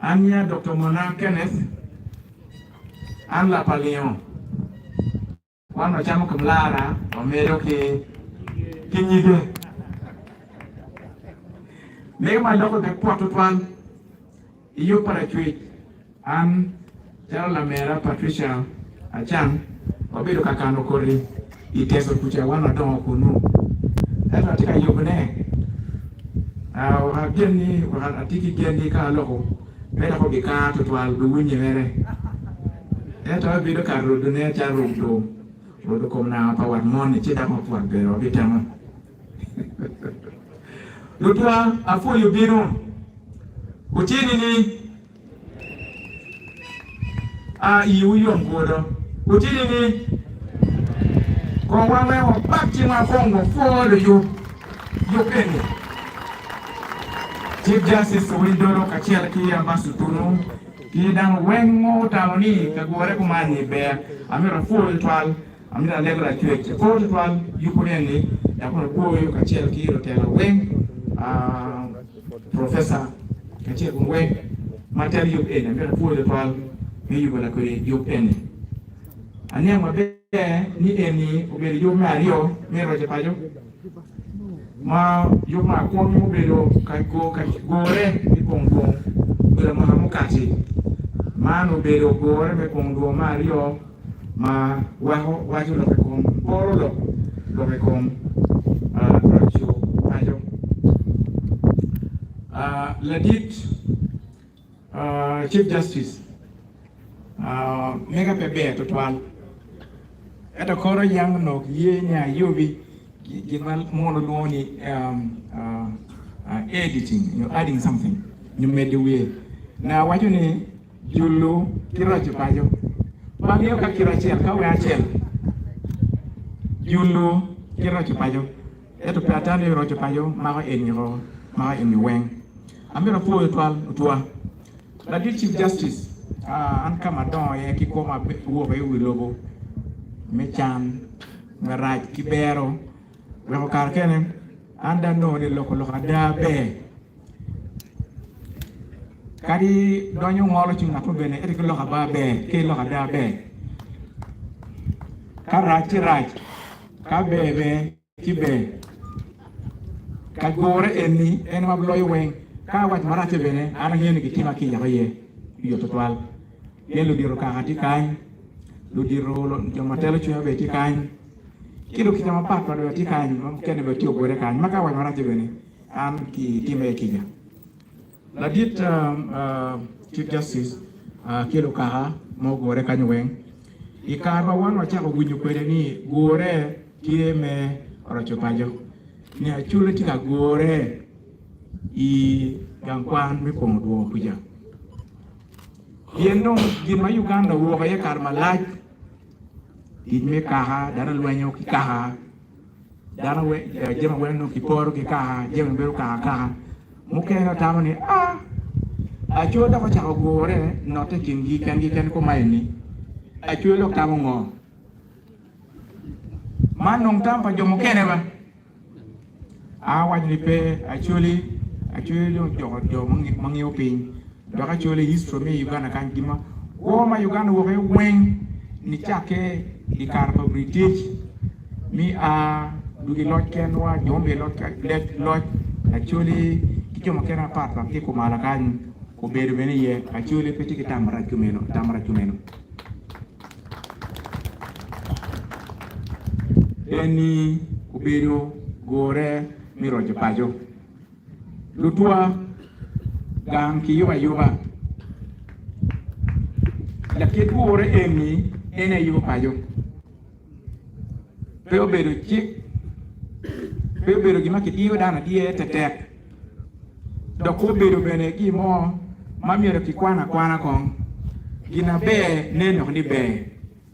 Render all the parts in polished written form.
An nyinga Doktor Mona Kenneth, an lapalingo. Wan wacamo ki mulara wamedo ki ki nyige. Mego ma loko dog pwot tutwal i yub pa Lacwec. An calo lamera Patricia Achan wabedo ka kano koti i Teso kuca wan wadongo kunu. Ento atye ka yubone wek agen ni wek atye ki gen ni ka aloko pe dok obikar tutwal biwinye mere. Ento abedo ka rudone calo rudo rudo kom nanga pa wat moni ci dako mapwot bene wabitemo. Lutwa apwoyo bino. Wutye nining? A iwu yom kwodo. Wutye nining? Kong wan wek wabak cingwa kong wapwo luyub yub eni. Chief Justice Owiny Dolo kacel ki Ambassador Tunu ki dano weng ma otamo ni ka gure kuman-ni ber, amito apwoyo tutwal. Amito alego Lacwec i kor tutwal yubu eni dok bene apwoyo kacel ki lutela weng, Professor kacel kun weng ma telo yub eni amito apwoyo tutwal me yubo lakwede yub eni. Aniang maber ni eni obedo yub me aryo me roco paco ma yub me akwongi mubedo ka gore me pong dwong obedo mwaka mukati man obedo gore me pong dwong me aryo ma weko waco lok i kom poro lok lok i kom raco paco. Ladit Chief Justice mega pe ber tutwal ento koro yang onongo kiye ni ayubi gin ma muno lwongo ni editing nyo adding something nyo medo wiye na waco ni Jullu ki roco paco. Wangeyo ka kite acel ka weng acel. Jullu ki roco paco. Ento pe atamo ni roco paco mako eni o mako eni weng. Amito apwoyo twal otwa. Ladit Chief Justice, an ka ma adongo iye ki kwo ma awok iye i wi lobo me can, me rac ki bero, weko kare kene an dong anongo ni loko lok ada ber. Kadi donyo ngolo cwiny ngat mo bene ento ki lok aba ber ki lok ada ber. Ka rac ci rac, ka ber ber ci ber. Ka gure eni en ma loyo weng, ka awaco maracce bene an angeyo ni gitima kica iye yot tutwal. Pien ludito kaka tye kany, ludito jo ma telo cwinya bene tye kany, ki lukica mapat pat bene tye kany ma mukene bene tye ogure kany ma ka awaco maracce bene An ki time i kica. Ladit Chief Justice ki lukaka ma ogure kanyo weng, i kare ma wan wacako winyo kwede ni gure tye me roco paco, ni Acholi tye ka gure i gang kwan me kwongo dwongo kuca. Pien dong gin ma Uganda owok iye kare malac, tic me kaka, dano lwenyo ki kaka, Dano jami weng nongo kiporo ki kaka, jami bedo kaka kaka. Mukene otamo ni a Acholi dok ocako gure note i kingi kengi ken kumae ni Acholi dok tamo ngo? Man dong tam pa jo mukene ba. Awaco ni pe Acholi, Acholi dong ojoko jo ma ngiyo piny. Dok Acholi history me Uganda kany gin ma kwo ma Uganda owok iye weng nicakke i kare pa British mi a dwogi loc kenwa jo ma obedo loc Acholi ki jo mukene mapat pat ki kumalo kany obedo bene iye Acholi pe tye ki tam marac kumeno tam marac kumeno. Eni obedo gure me roco paco. Lutwa gang kiyubo ayuba. Lakit gure eni en aye yubo paco. Pe obedo cik, pe obedo gin ma kidiyo dano adiya tetek, dok pe obedo bene gin mo ma myero kikwan akwana kong. Gin aber nen dok ni ber,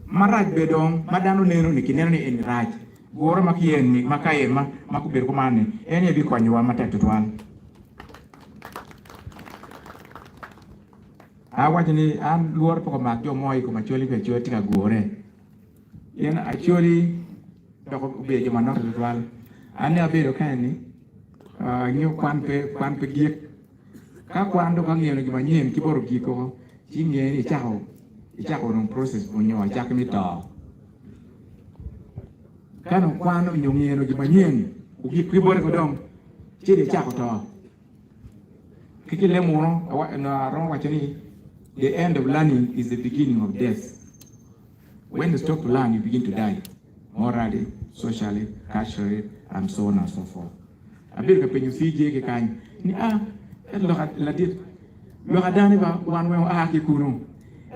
marac bene dong ma dano neno ni kineno ni eni rac. Gure ma kiye ni ma kaye ma ma gubedo kuman ni en aye bikonyowa matek tutwal. Awaco ni an lworo pe omak jo mo i kom Acholi pi Acholi tye ka gure. Pien Acholi dok obedo jo manok tutwal. An ni abedo kene ni nyo kwan pe kwan pe gik. Ka kwan dong ka ngeno gin manyen ki bot ogik koko, ci nge ni icako icako dong process onyo acakki me to. Ka dong kwan onyo ngeno gin manyen ogik ki bote ko dong, ci dong icako to. Ki ki leb munu aromo waco ni the end of learning is the beginning of death. When you stop to learn you begin to die morally, socially, culturally and so on and so forth. Abedo ka penyo CJ ki kany ni a ento lok ladit lok ada ni ba wan weng oa ki kunu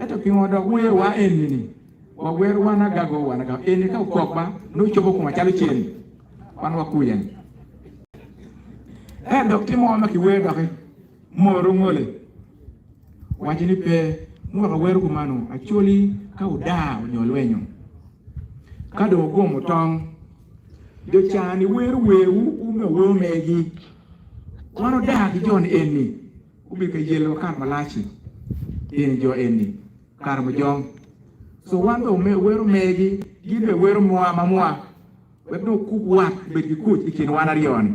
ento pingo dok wer wa eni ni wa wer wan agago wan agago eni ka okok ba nongo cobo koma calo cen wan wa kuyen ento dok tye mo ma ki wer doki moro ngole waco ni pe muweko awero kumano acholi ka odaa onyo lwenyo ka dong ogomo tong Jo ca-ni wero werwu wumiyo wer megi. Wan odaa ki jo-ni eni, gubedo ka yelowa kare malac-ci, eni jo eni, kare mujong. Co wan bene wero megi, gin bene wero mwa ma mwa, wek dong okub wat obed ki kuc i kin wan aryo-ni.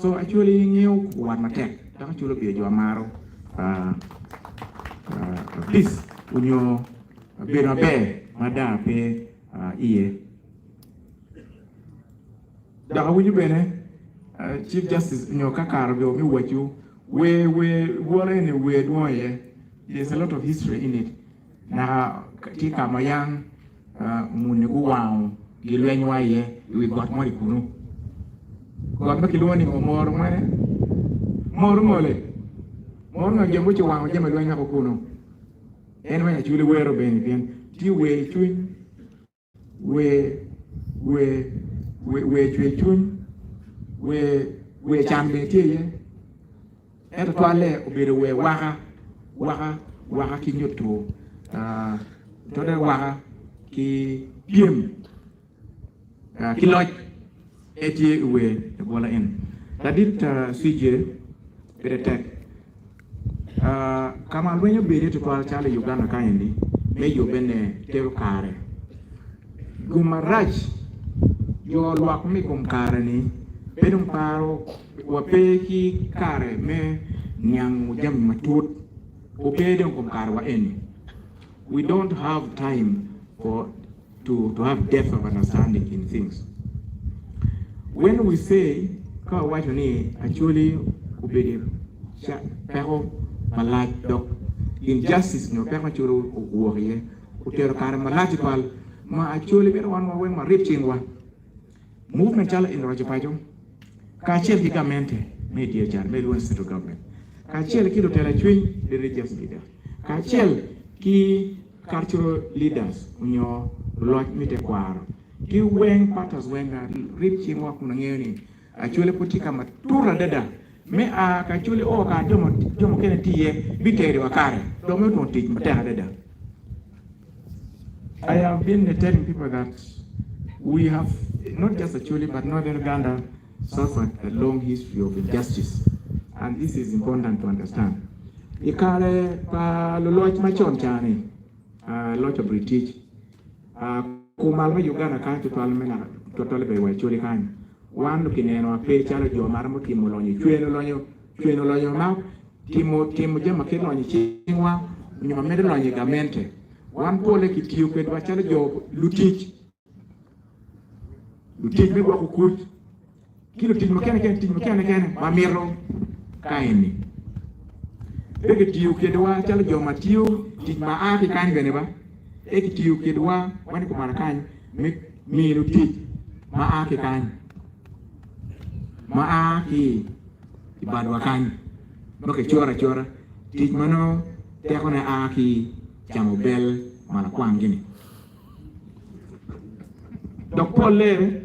Co Acholi ngeyo kubo wat matek, dok Acholi obedo jo ma maro peace onyo bedo maber ma daa pe iye. Dok awinyo bene Chief Justice nyo ka kare obio me waco wer wer bwolo eni wer dwong iye there's a lot of history in it naka tye ka ma yang muni guwango gilweny wa iye i wi got moni kunu got ma kilwongo ni moro mwene moro mole moro ma jo muci wango jami lweny woko kunu en weng acwali wero bene pien tye wer cwiny Wer, wer, wer, wer cwercwiny, wer, wer can bene tye iye, ento twalle obedo wer waka, waka, waka ki nyuto, twalle waka ki pyem, ki loc en tye i wer labwola eni. Ladit CJ pire tek. Ka ma lweny obedo iye tutwal calo i Uganda ka eni me yubbe ne tero kare. Gum marac jo lwak me kom kare ni pe dong paro wa pe ki kare me niango jami matut ope dong kom kare wa eni. We don't have time for to to have depth of understanding in things. When we say ka wawaco ni Acholi obedo i peko malac dok injustice nyo peko ma Acholi owok iye otero kare malac tutwal ma Acholi mito wan waweng warib cingwa. Movement calo eni roco paco kacel ki gamente me i dye cat me ilwongo ni central government kacel ki lutela cwiny the religious leaders kacel ki cultural leaders onyo luloc me tekwaro ki weng partners weng rib cingwa kun angeyo ni Acholi pud tye ka matut adada me a ka Acholi o ka jo mukene tye iye biteri wa kare dok me otimo tic matek adada. I have been telling people that we have not just Acholi but Northern Uganda suffered a long history of injustice and this is important to understand. I kare pa luloc macon ca-ni, loc pa British, kumal me Uganda kany tutwal me naka tutwal bene wa Acholi kany, wan kinenowa pe calo jo ma romo timo lonyo, cweno lonyo, cweno lonyo ma Timo timo jami ma kelo lonyo i cingwa nyo ma medo lonyo i gamente. Wan pole kitiyo kwedwa calo jo lutic, lutic me gwoko kuc, ki lutic mukene kene, tic mukene kene ma mito ka eni. Pe kitiyo kwedwa calo jo ma tiyo tic ma a ki kany bene ba, pe kitiyo kwedwa wan i kumalo kany me mino tic ma a ki kany. Ma a ki i badwa kany ma kicoro acora, tic ma nongo tekone a ki i camo bel ma lakwanggi-ni. Dok polle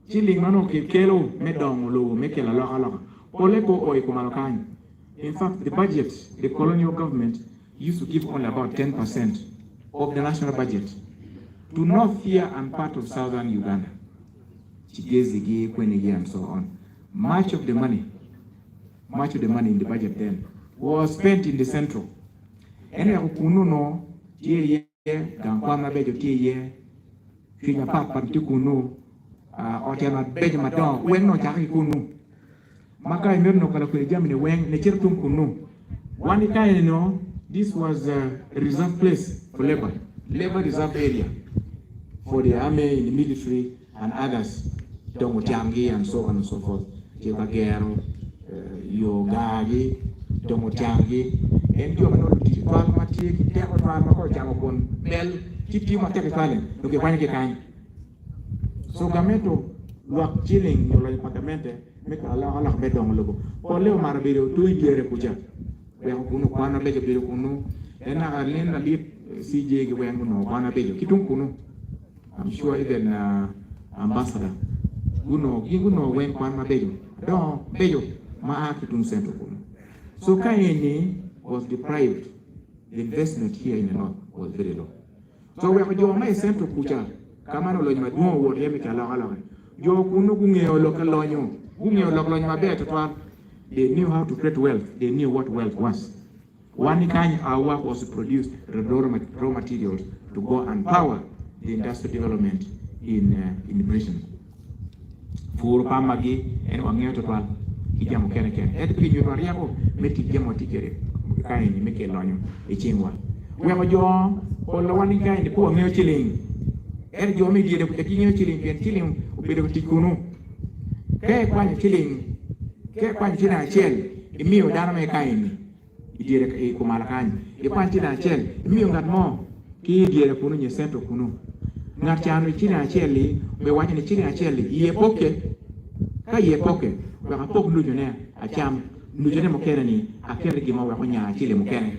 ciling ma nongo kikelo me dongo lobo me kelo alokaloka polle pe oo i kumalo kany. In fact, the budget the colonial government used to give only about 10% of the national budget to north here and part of southern Uganda. Kigezigi, kwenigi and so on. Much of the money, much of the money in the budget then was spent in the central. En weko kunu onongo tye iye gang kwan mabeco tye iye, cwiny mapat pat tye kunu, ot yat mabeco madongo weng onongo cake ki kunu. Ma ka imito nongo kala kwede jami ni weng ne cito tung kunu. Wan i kare no this was a reserve place for labor, labor reserve area for the army in the military and others dongo tiangi and so on and so forth. Tye ka gero yo gar gi, dongo tiangi. En jo ma nongo lutic tutwal ma tye ki teko tutwal ma ka ocamo kwon bel ci tiyo matek tutwal-li nongo kikwanyo ki kany. So gamente lwak ciling nyo lonyo pa gamente me kelo alokaloka me dongo lobo polle omaro bedo tung i dyere kuca weko kunu kwan mabeco bedo kunu en naka nen ladit CJ gi weng gunongo kwan mabeco ki tung kunu I'm sure even ambassador gunongo gin gunongo weng kwan mabeco adongo beco ma a ki tung central kunu so ka eni was deprived the investment here in the north was very low. Co oweko jo ma i Central kuca, ka ma lulonyo madwong owot iye me ke alokaloka. Jo kunnu gungeyo lok ka lonyo, gungeyo lok lonyo maber twatwal. They knew how to create wealth, they knew what wealth was. Wan ni kany, our work was to produce the raw materials to go and power the industrial development in in Britain. Puro pamagi en wangeyo twatwal ki jami mukene kene. Ento pe kinyuto ryeko me tic jami watye kwede ka eni me kelo lonyo i cingwa. Weko jo pol wan i ka eni pe wangeyo ciling. Ento jo me dyere kuca gingeyo ciling pien ciling obedo ka tic kunu. Ka ikwanyo ciling, ka ikwanyo ciling acel imiyo dano me ka eni i dyere i kumalo kany, ikwany ciling acel imiyo ngat mo ki i dyere kunu nyo i cento kunu. Ngat ca onongo ciling acel-li obiwaco ni ciling acel-li iye pokke. Ka iye pokke, wek apok nucune acam, nucune mukene-ni aket i gin mo wek onya ciling mukene.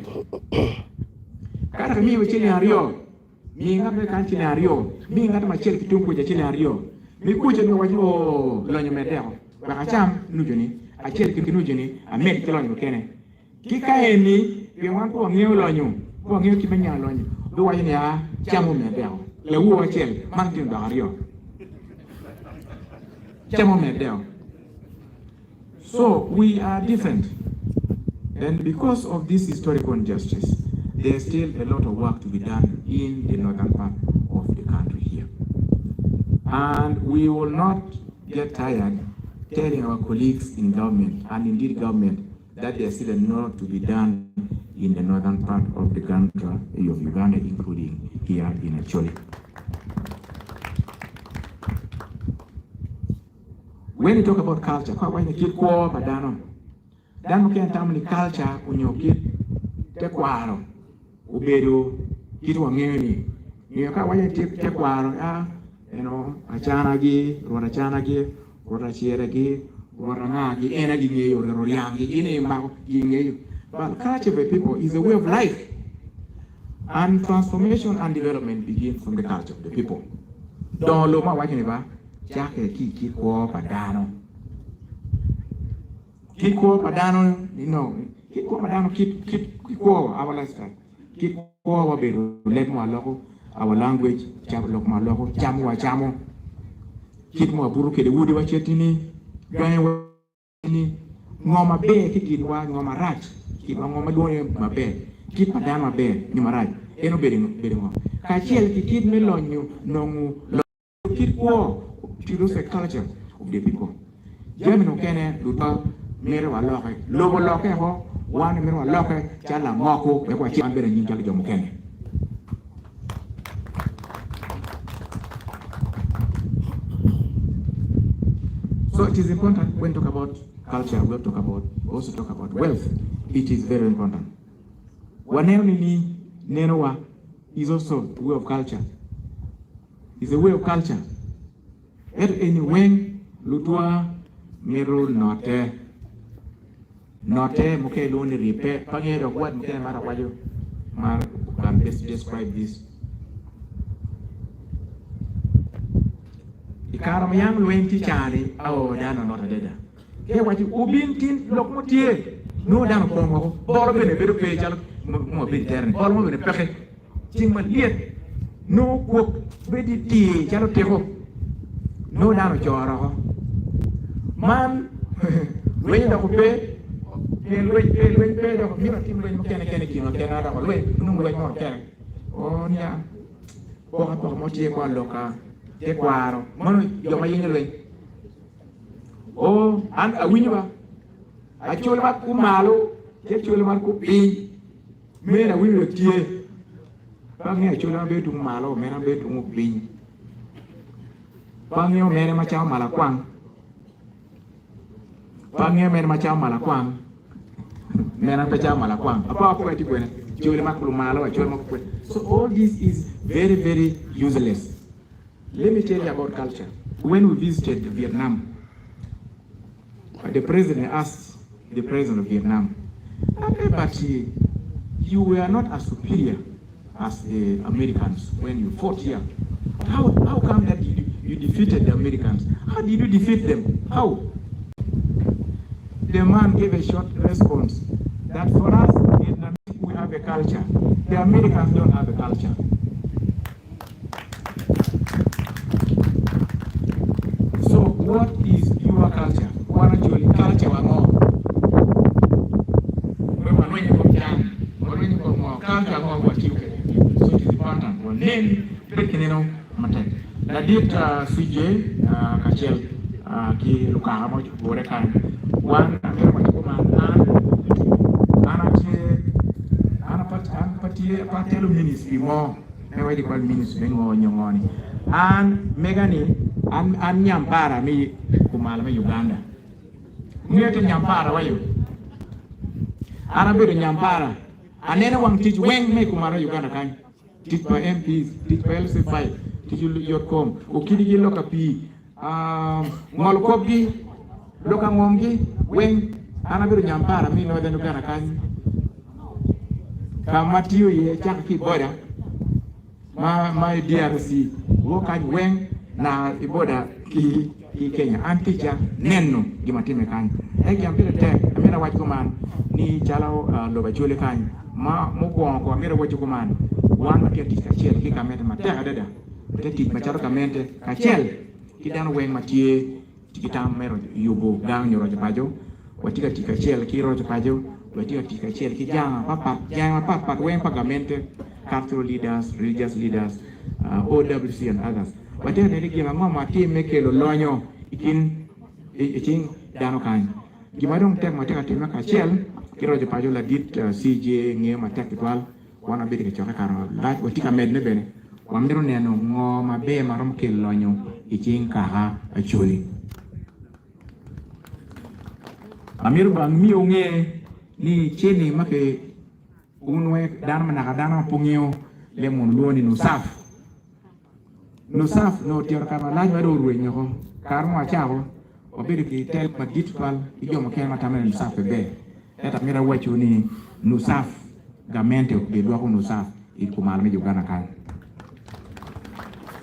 Ka dok imiyo ciling aryo, mi ngat me kany ciling aryo, mi ngat macel ki tung kuca ciling aryo, mi kuca mi owac ni, 'Oo, lonyo meddeko. Wek acam nucuni acel ki nucuni amed ki lonyo mukene. Ki ka eni, pien wan pe wangeyo lonyo, pe wangeyo kit me nyayo lonyo, biwaco ni, 'Aa, cam omeddeo. Lawor acel, man tye odoko aryo. Cam omeddeo. So, we are different. And because of this historical injustice, there is still a lot of work to be done in the northern part of the country here. And we will not get tired telling our colleagues in government and indeed government that there is still a lot to be done in the northern part of the country of Uganda, including here in Acholi. When you talk about culture, kwa waco ni kit kwo pa dano, dano mukene tamo ni culture onyo kit tekwaro obedo kit wangeyo ni nyo ka waco ni tekwaro a eno acana gi, rwot acana gi, rwot acira gi, rwot anga gi, en aye gingeyo, rwot oryang gi, gin aye mako gingeyo. But culture of a people is a way of life and transformation and development begins from the culture of the people. Dongo lobo ma awaco ni ba cakke ki i kit kwo pa dano. Kit kwo pa dano ni no, kit kwo pa dano, kit, kit, kit kwo, our lifestyle. Kit kwo wa bedo leb ma waloko, our language, cabo lok ma waloko, cam ma wacamo, kit ma wabuto kwede, udi wa cetini, gangi wa ni, ngo maber ki kinwa, ngo marac ki kinwa, ngo ma lwongo ni maber, kit pa dano maber nyo marac, en obedo bedo ngo? Kacel ki kit me lonyo nongo Kit kwo, to the culture of the people. Jami mukene luta mito waloke, lobo loke ko, wan mito waloke calo lamoko wek wacit wan bene anyim calo jo mukene. So it is important when talk about culture, we talk about also talk about wealth. It is very important. Waneno ni ni nenowa is also a way of culture. Is a way of culture. Ento eni weng lutwa mito note. Note mukene lwongo ni ribbe. Pe angeyo dok word mukene ma awaco ma can best describe this. I kare ma yam lweny tye cani, oh dano onote adada. Ka iwaco obin tin lok mo tye, nongo dano opong woko. Bolo bene bedo pe calo ma wabedo i tere-ni. Bolo mo bene peke. Ceng malyet nongo kwok bedo itir calo tiko, nongo dano ocoro oko. Man lweny odoko pe, pien lweny pe, lweny pe dok myero atim lweny mukene kene i kinwa kena dok lweny nongo lweny mo kene. Oo niya, pok apoka mo tye kwa loka tekwaro, mano jo ma yenyo lweny. Oo an awinyo ba. Acholi ma kumalo ki acholi ma kupiny meno awinyo tye. Pe angeyo acholi ma bedo tung malo mene ma bedo tung kupiny. Pe angeyo mene ma camo malakwang. Pe angeyo mene ma camo malakwang mene ma pe camo malakwang. Apo apoka tye kwene acholi ma kumalo acholi ma kukwene. So all this is very very useless. Let me tell you about culture. When we visited Vietnam, the president asked the president of Vietnam, okay, but you were not as superior as the Americans when you fought here. How, how come that you, you defeated the Americans? How did you defeat them? How? The man gave a short response that for us, Vietnamese, we have a culture. The Americans don't have a culture. So what is your culture? Wan Acholi culture wa ngo? We walwenyo i kom can, walwenyo i kom ngo, culture ango ma watiyo kwede? So it is important wanen bed ki neno matek. Ladit CJ kacel ki lukaka ma ogure kany, wan amito waco kuman an an atye an pe atelo ministry mo. Me wek gikwal ministry me ngo nyo ngo ni. An mega ni an an nyampara me kumalo me Uganda. Ngeyo te nyampara wayo. An abedo nyampara. Aneno wang tic weng me kumalo me Uganda kany. Tic pa MPs, tic pa LC5, tic yot kom, okidi gi loka pii, ngolo kop gi, loka ngom gi weng. An abedo nyampara me Northern Uganda kany. Ka ma tiyo iye cako ki i boda ma i DRC wok kany weng naka i boda ki Kenya. An ticca neno gin ma timme kany. Ento gin ma pire tek amito awac kuman ni calo lobo Acholi kany ma mukwongo ko amito awaco kuman wan watye ka tic kacel ki gamente matek adada. Watye ka tic macalo gamente kacel ki dano weng ma tye ki tam me yubo gang nyo roco paco, watye ka tic kacel ki roco paco, watye ka tic kacel ki jang mapatpat, jang mapatpat weng pa gamente, cultural leaders, religious leaders, OWC and others. Watye ka neno ni gin ango ma watimo me kelo lonyo i kin i cing dano kany. Gin ma dong tek ma watye ka timone kacel ki roco paco ladit CJ ngeyo matek tutwal. Wan wabedo ka cokke kare malac, watye ka medone bene. Wamito neno ngo maber ma romo kelo lonyo i cing kaka Acholi. Amito bene amiyo wunge ni ciling ma ki unwe dano ma naka dano ma pe ongeyo leb munu lwongo ni nusaf. Nusaf nongo otyero kare malac ma dong orweny woko. Kare mo acako, wabedo ki tel madit tutwal ki jo mukene ma tamo ni Nusaf pe ber. Ento amito awacwu ni Nusaf, gamente obidwoko Nusaf i kumalo me Uganda kany.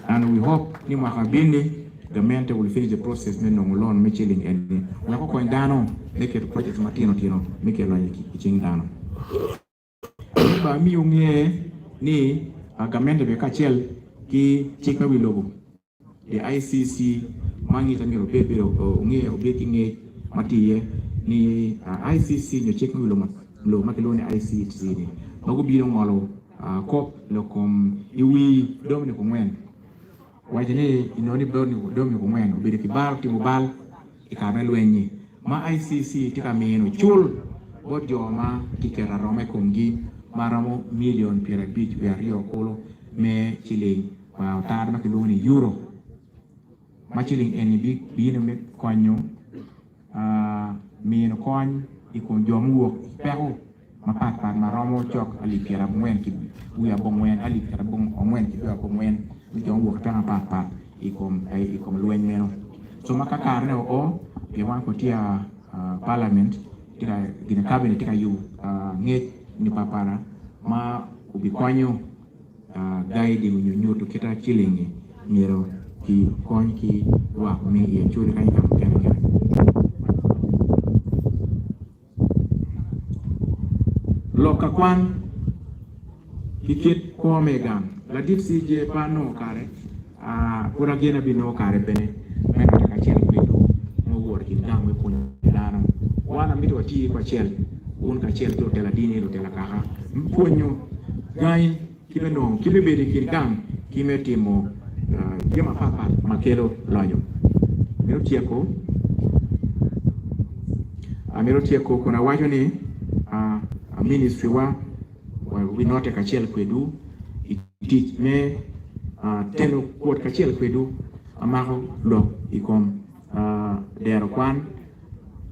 And we hope ni mwaka abin-ni gamente will finish the process me nongo loan me ciling eni wek okony dano me keto projects matino tino me kelo lonyo i cing dano. Lubanga miyo wunge ni gamente bene kacel ki cik me wi lobo, the ICC, ma ngita myero obed bedo onge obed ki ngec ma tye iye ni ICC nyo cik me wi lobo ma kilwongo ni ICC ni ma gubino ngolo kop lok kom i wi Dominic Ongwen Owaco ni inongo ni Dominic Ongwen obedo ki bal timo bal i kare me lweny-nyi ma ICC tye ka mino cul bot jo ma kiketo aroma i komgi ma romo milion 52 kulu me ciling pa otar ma kilwongo ni euro ma ciling eni bino me konyo mino kony i kom jo muwok i peko mapat pat ma romo cok alip 94 ki wiye abongwen, alip 94 ki wiye abongwen me jo muwok i peko mapat pat i kom i kom lweny meno. So ma ka karene oo, pien wan pud tye parliament tye ka gine cabinet tye ka yubo ngec nyo papara ma obikonyo guiding nyo nyuto kit ma ciling-ngi myero kikony ki lwak me i Acholi kany ka mukene kene. Lok ka kwan ki kit kwo me gang. Ladit CJ pe anongo kare, pud ageno abinongo kare bene me rwatte kacel kwedwu me wot i kin gang me pwonyo dano. Wan amito wati kacel, wun kacel ki lutela dini, lutela kaka, me pwonyo gangi ki me nongo ki me bedo i kin gang ki me timo jami mapatpat ma kelo lonyo. Mito tyeko. Amito tyeko kun awaco ni ministry wa wabinote kacel kwedwu i tic me telo kwot kacel kwedwu amako lok i kom dero kwan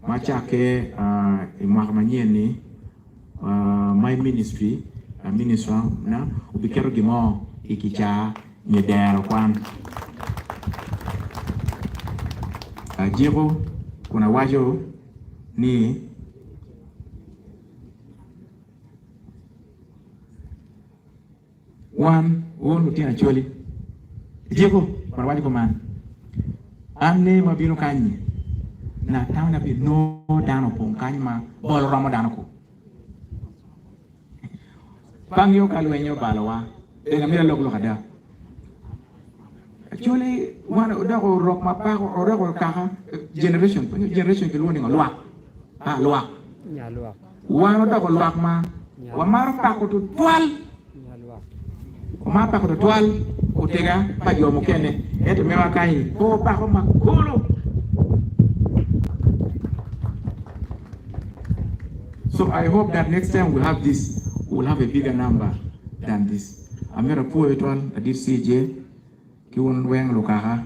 ma cakke i mwaka manyen ni my ministry minister na obiketo gin mo i kicaa nyo dero kwan. Ajiko kun awaco ni Wan wun lutino Acholi. Ajiko kun awaco kuman, An ne ma abino kany-nyi, natamo ni abinongo dano opong kany ma bol romo dano ku. Pe angeyo ka lweny obalowa, ento amito alok lok ada. Acholi wan odoko rok ma pako, odoko kaka, generation, generation kilwongo ni ngo? Lwak. Ah, lwak. Wan odoko lwak ma wamaro pako tutwal, wamaro pako tutwal otega pa jo mukene, ento mewa kany-ni pe wapako makolo. So I hope that next time we have this, we will have a bigger number than this. Amito apwoyo twal ladit CJ ki wun weng lukaka.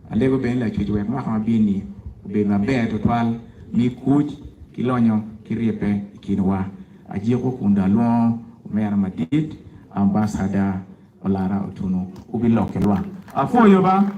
Alego bene Lacwec wek mwaka ma bino-ni obed maber tutwal, mi kuc ki lonyo ki ribbe i kinwa. Ajiko kun dong alwongo omera madit, Ambassador Olara Otunu, wubilokke lwak. Apwoyo ba!